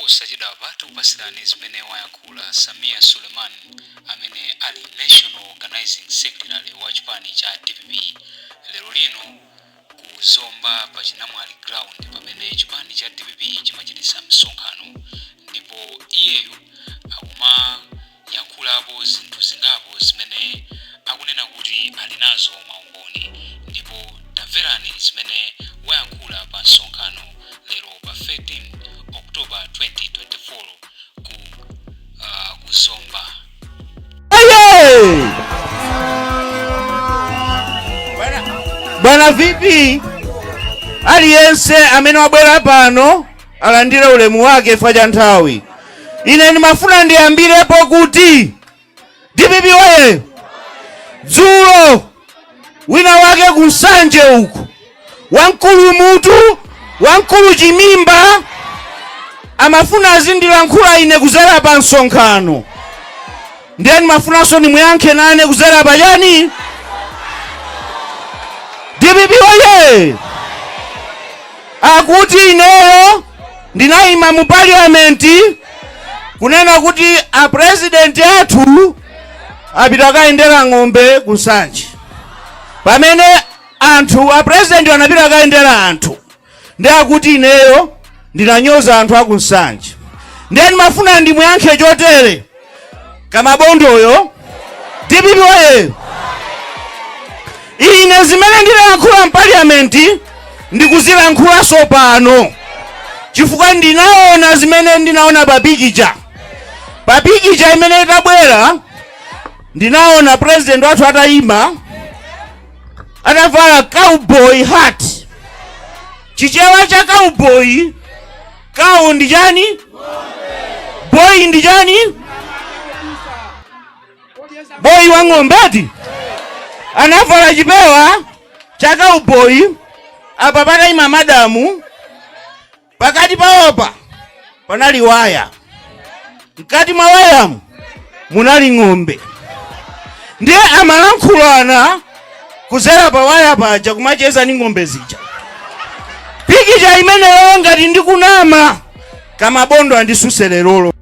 Posachedwapa tikupasirani zimene wayankhula Sameer Suleman amene ali National Organizing Secretary wa chipani cha dpp lero lino ku Zomba pa Chinamwali Ground pamene chipani cha dpp chimachititsa msonkhano ndipo iyeyo akumayankhulapo zinthu zingapo zimene akunena kuti ali nazo maumboni ndipo tamverani zimene wayankhula pa msonkhano lero pa 13 October 2024 ku Zomba. Aye! Bwana VP, aliyense amene wabwera pano alandire ulemu wake chifukwa cha nthawi. Ine ndimafuna ndiyambirepo kuti DPP woye! Dzulo wina wake ku Nsanje uku, wamkulu mutu, wamkulu chimimba, amafuna azindilankhula ine kuzera pa msonkhano, ndiye ndimafunanso ndimuyankhe nane kuzera pa chani? DPP woye! Akuti ineyo ndinayima mu parliament kunena kuti a president athu apita kayendera ng'ombe ku Nsanje, pamene anthu a president anapita kayendera anthu. Ndi akuti ineyo ndinanyoza anthu aku Nsanje. Ndiye ndimafuna ndimuyankhe chotere kamabondoyo. DPP woye! Ine zimene ndinayankhula m'parliament ndikuzilankhulanso pano, chifukwa ndinaona zimene ndinaona pa pikicha. Pa pikicha imene itabwera, ndinaona president wathu atayima atavala cowboy hat. Chichewa cha cowboy, cow ndi chani? Boy ndi chani? Boy wa ng'ombeti. Anavala chipewa cha cowboy, apa patayima madamu, pakati pawopa panali waya, mkati mwa wayamu munali ng'ombe, ndiye amalankhulana kuzera pa waya paja, kumacheza ndi ng'ombe zija. Pikicha imeneyo, ngati ndikunama, kamabondo andisuse lerolo.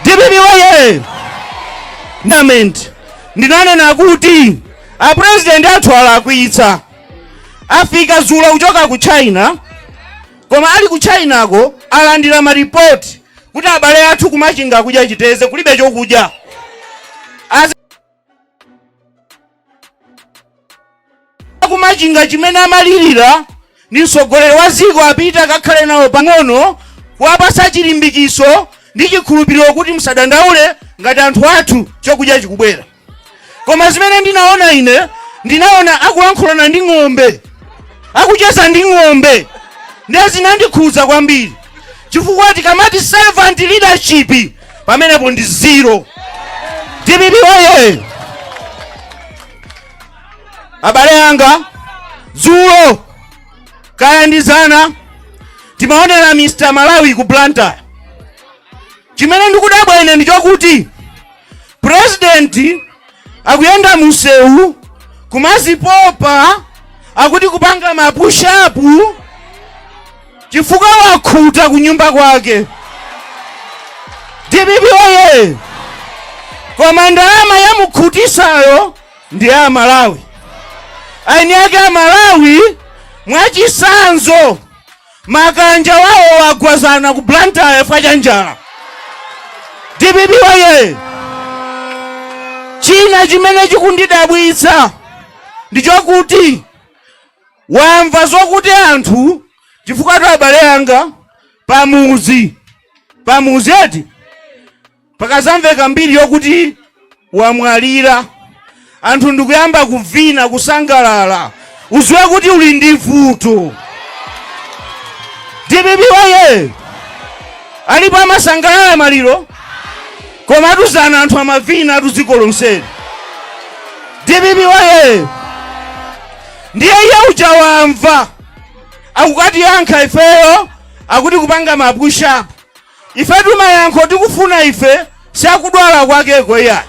DPP woye! Parliament ndinanena kuti a president athu alakwitsa. Afika zulo kuchoka ku China, koma ali ku Chinako alandira maripoti kuti abale athu kumachinga kudya chiteze, kulibe chokudya. Kumachinga chimene amalirira ndi mtsogoleri wa dziko apite akakhale nawo pang'ono, kuwapasa chilimbikiso ndi chikhulupiriro kuti musadandaule, ngati anthu athu chokudya chikubwera. Koma zimene ndinaona ine, ndinaona akulankhulana ndi ng'ombe, akucheza ndi ng'ombe, ndiye zinandikhudza kwambiri, chifukwa tikamati servant leadership, pamenepo ndi zero. DPP woye! Abale anga, dzulo kaya ndizana timaonera Mr Malawi ku Blantyre. Chimene ndikudabwa ine ndichokuti president akuyenda munsewu kumazipopa, akuti kupanga ma push up chifukwa wakhuta kunyumba kwake. DPP woye! Koma ndalama yamukhutisayo ndi ya Malawi, aini ake Amalawi. Mwachisanzo, makanja wawo wagwazana ku Blantyre chifukwa cha njala. DPP woye! China chimene chikundidabwitsa ndichokuti wamva zokuti anthu, chifukwa tu abale anga, pamuzi pamuzi eti pakazamveka mbiri yokuti wamwalira, anthu ndikuyamba kuvina, kusangalala, uziwe kuti uli ndi vuto. DPP woye! Alipo amasangalala maliro? Koma atuzana anthu amavina atu dziko lonseli. DPP woye! Ndiye iye uja wamva akukatiyankha ifeyo, akuti kupanga ma push up. Ifetu mayankho tikufuna ife siakudwala kwakeko iyayi.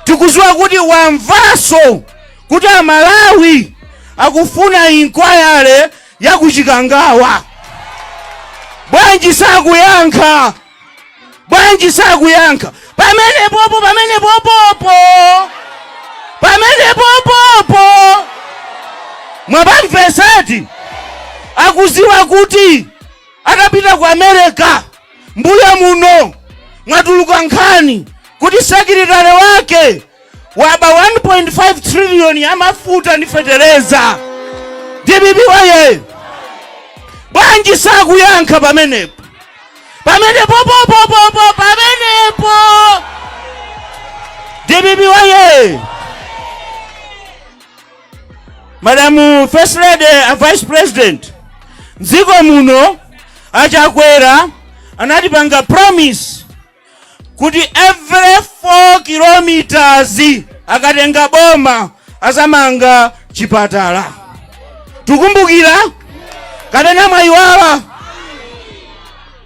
Tikuziwa kuti wamvanso kuti Amalawi Akufuna inquiry ya kuchikangawa. Bwanji sakuyankha? Bwanji sakuyankha? Pamene popo, pamene popopo, pamene popopo mwapamvesati. Akuziwa kuti atapita ku America mbuya muno mwatuluka nkhani kuti secretary wake waba 1.5 trillion ya mafuta ndi fetereza. DPP waye! Bwanji sakuyankha pamenepo? Pamene popopopopo, pamenepo. DPP waye! Madam First Lady, a Vice President, mdziko muno Achakwera anatipanga promise kuti every 4 kilometers akatenga boma azamanga chipatala. Tikumbukira kapena mwayiwala?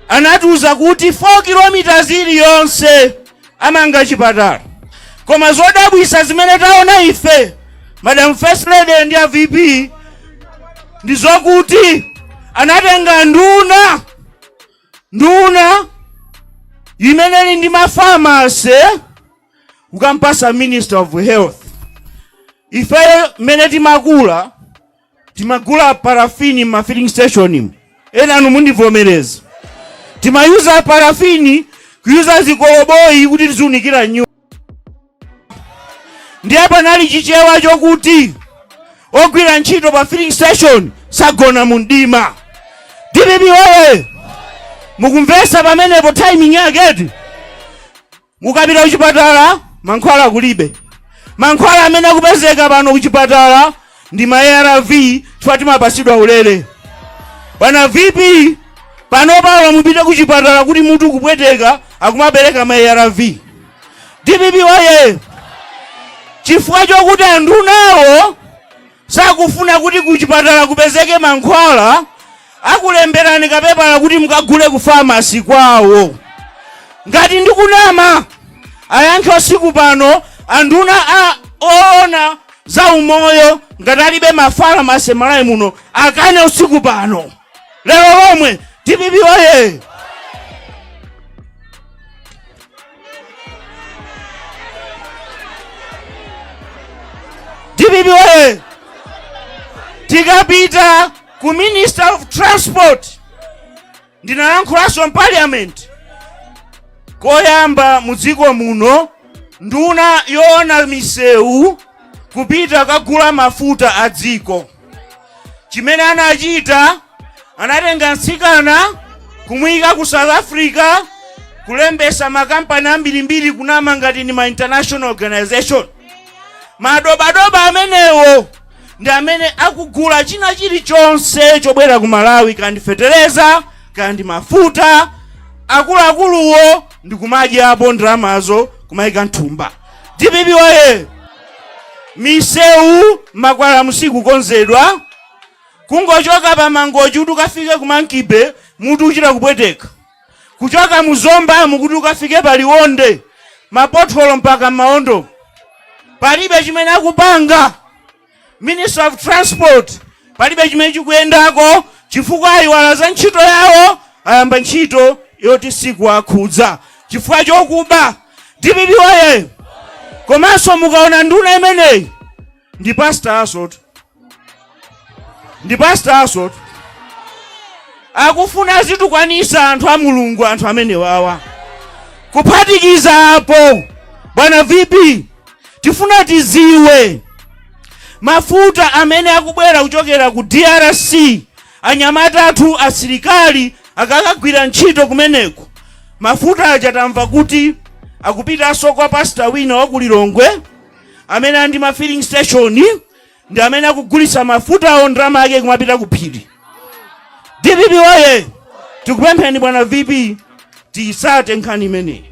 Anatiuza kuti 4 kilometers iliyonse amanga chipatala, koma zodabwisa zimene taona ife, Madam First Lady ndi a VP, ndi zokuti anatenga nduna imene ili ndi ma pharmacy kukampasa Minister of Health. Ifeyo mmene timakula timagula parafini ma filling station. Ena anu mundivomereza, timayuza parafini, kuyuza zikoloboyi kuti tiziunikira nyumba. Ndiye panali Chichewa chokuti ogwira ntchito pa filling station sagona mu mdima. DPP woye! Mukumvesa pamenepo timing yaketi? Mukapita kuchipatala mankhwala kulibe. Mankhwala amene akupezeka pano kuchipatala ndi ma ARV, chifukwa timapasidwa ulere. Bwana VP, pano palo mupite kuchipatala kuti mutu kupweteka, akumapereka ma ARV. DPP waye! Chifukwa chokuti andunawo sakufuna kuti kuchipatala kupezeke mankhwala, akulemberani kapepala kuti mukagule ku pharmacy kwawo. Ngati ndikunama, ayankhe usiku pano anduna a oona za umoyo. Ngati alibe ma pharmacy Malawi muno, akane usiku pano, lero lomwe. DPP oye! DPP oye! Tikapita ku Minister of Transport, ndinayankhulanso m'Parliament koyamba mudziko muno, nduna yoona misewu kupita kagula mafuta a dziko. Chimene anachita, anatenga mtsikana kumuyika ku South Africa, kulembesa makampani ambirimbiri, kunama ngati ni ma international organization. Madobadoba amenewo ndi amene akugula china chilichonse chobwera ku Malawi, kandi fetereza, kandi mafuta. Akuluakuluwo ndi kumadyapo ndalamazo, kumayika mthumba. DPP waye! Misewu makwala musikukonzedwa. Kungochoka pa Mangochi kuti ukafike ku Monkey Bay, mutu uchita kupweteka. Kuchoka mu Zomba kuti ukafike pa Liwonde, ma pothole mpaka m'maondo. Palibe chimene akupanga Minister of Transport, palibe chimene chikuyendako, chifukwa ayiwala za ntchito yawo, ayamba ntchito yoti sikuwakhudza chifukwa chokuba. DPP waye! Komanso mukaona nduna imeneyi ndi Pastor Asot, ndi Pastor Asot, akufuna azitukwanisa anthu a Mulungu, anthu amene wawa. Kuphatikiza apo, bwana VP, tifuna tiziwe mafuta amene akubwera kuchokera ku DRC. Anyamata athu asilikali akakagwira ntchito kumeneko, mafuta aja tamva kuti akupitanso kwa pastor wina wa ku Lilongwe amene ali ndi ma filling station, ndi amene akugulitsa mafutawo, ndalama yake kumapita ku phiri. DPP oye! Tikupempheni bwana VP, tiyisate nkhani imeneyi.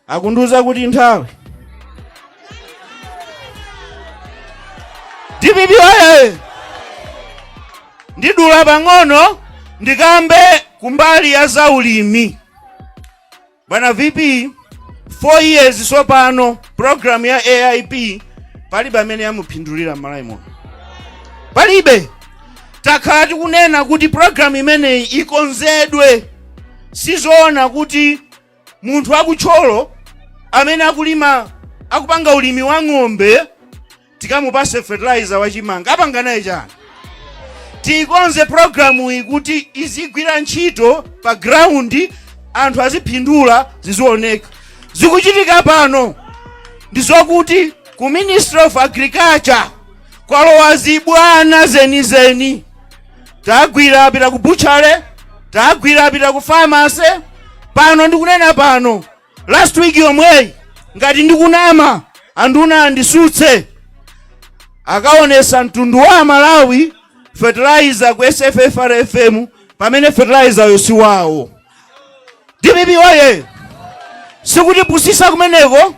Akundiuza kuti nthawi. DPP oye! Ndidula pang'ono, ndikambe kumbali ya zaulimi. Bwana VP, 4 years sopano program ya AIP palibe amene yamuphindulira m'Malawi muno. Palibe. Takhala tikunena kuti programu imeneyi ikonzedwe. Sizoona kuti munthu akutcholo amene akulima, akupanga ulimi wa ng'ombe, tikamupase fertilizer wachimanga, apanga naye chani? Tiikonze programu iyi kuti izigwira ntchito pa ground, anthu aziphindula, zizioneka. Zikuchitika pano ndizokuti ku Ministry of Agriculture kwalowa zibwana zenizeni. Tagwira apita ku butchery, tagwira apita ku pharmacy. Pano ndikunena pano, last week yomweyi, ngati ndikunama anduna andisutse, akaonesa mtundu wa Malawi fertilizer ku SFFRFM pamene fertilizer yo si wawo. DPP oye! Sikuti pusisa kumeneko.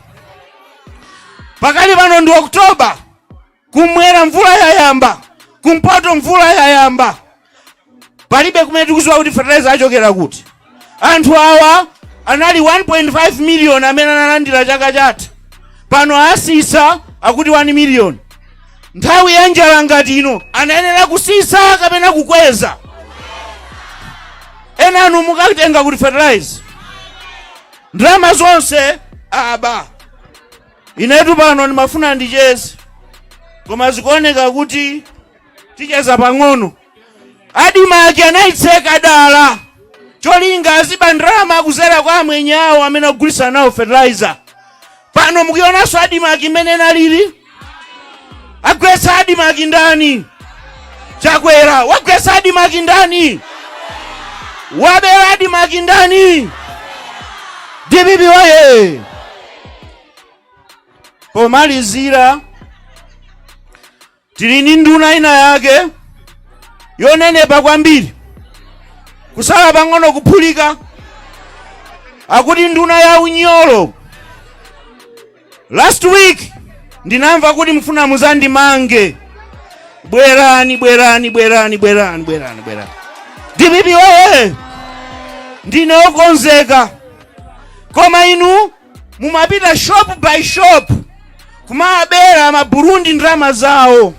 Pakali pano ndi October, kumwera mvula yayamba, kumpoto mvula yayamba, palibe kumene tikuziwa kuti fertilizer achokera kuti. Anthu awa anali 1.5 million amene analandira chaka chatha, pano asisa, akuti 1 million. Nthawi ya njala ngati ino anayenera kusisa kapena kukweza? Enanu mukatenga kuti fertilizer? Ndalama zonse aba. Inetu pano ndimafuna ndicheze, koma zikuoneka kuti ticheza pang'ono. ADMARC anayitseka dala, cholinga aziba ndalama kuzera kwa amwenye awo amene akugulitsa nawo fertilizer. Pano mukuyonanso ADMARC imene nalili. Agwetsa ADMARC ndani? Chakwera. Wagwetsa ADMARC ndani? Wabera ADMARC ndani? DPP oye! Pomalizira, tili ndi nduna ina yake yonenepa kwambiri, kusala pang'ono kuphulika, akuti nduna ya unyolo. Last week ndinamva kuti mfuna muzandimange. Bwerani, bwerani, bwerani, bwerani, bwerani, bwerani. DPP oye! Ndine okonzeka, koma inu mumapita shop by shop kumabera Maburundi ndalama zawo.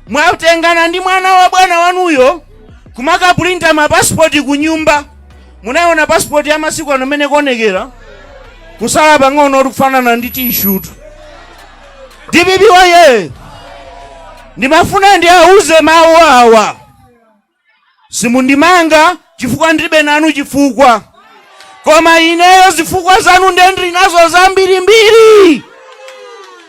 Mwatengana ndi mwana wa bwana wanuyo kumakapulinta mapasipoti ku nyumba. Munaona pasipoti ya masiku ano mene kuonekera, kusala pang'ono kufanana ndi tissue tu. DPP oye! Ndimafuna ndiauze mawu awa: simundimanga chifukwa ndilibe nanu chifukwa, koma ineyo zifukwa zanu ndiye ndili nazo zambirimbiri.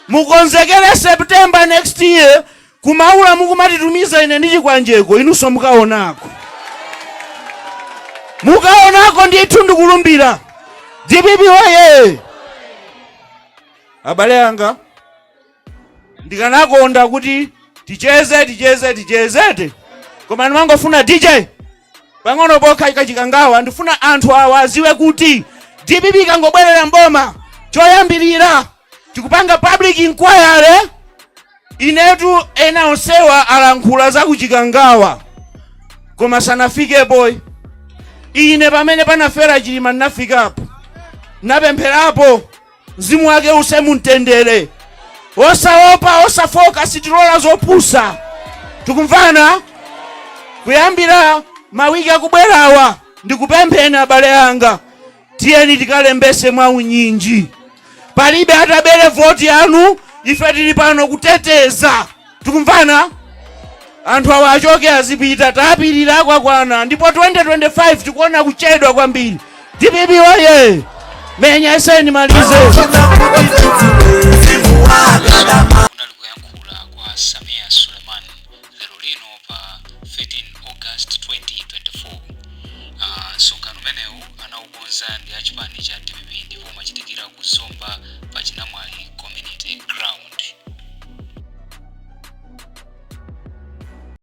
Mukonzekere September next year, kumaula mukumatitumiza ine ndi chikwanjeko, inunso mukaonako, mukaonako ndithu, ndikulumbira. DPP oye! Abale anga, ndikanakonda kuti ticheze, ticheze, tichezete, koma ndimangofuna DJ pang'ono pokha ikachikangawa. Ndifuna anthu awa aziwe kuti DPP ikangobwerera mboma, choyambirira tikupanga public inquiry. Inetu ena onsewa alankhula za kuchikangawa koma sanafikepo. Ine pamene panafera Chilima ndinafikapo, napempherapo, mzimu wake use mumtendere. Osaopa, osafoka, sitilola zopusa. Tikumvana? Kuyambira mawiki akubwerawa, ndikupempheni abale anga, tiyeni tikalembese mwaunyinji. Palibe atabere voti yanu, ife tili pano kuteteza. Tikumvana? Anthu awa achoke, azipita, tapirira kwakwana, ndipo 2025 tikuona kuchedwa kwambiri. DPP oye! Menya eseni malize. Kunali kuyankhula kwa Samia Suleiman lero lino pa 13 August 2024. Msonkhano umenewu anaukonza ndi achipani cha DPP ndipo umachitikira ku Zomba pa Chinamwali Community Ground.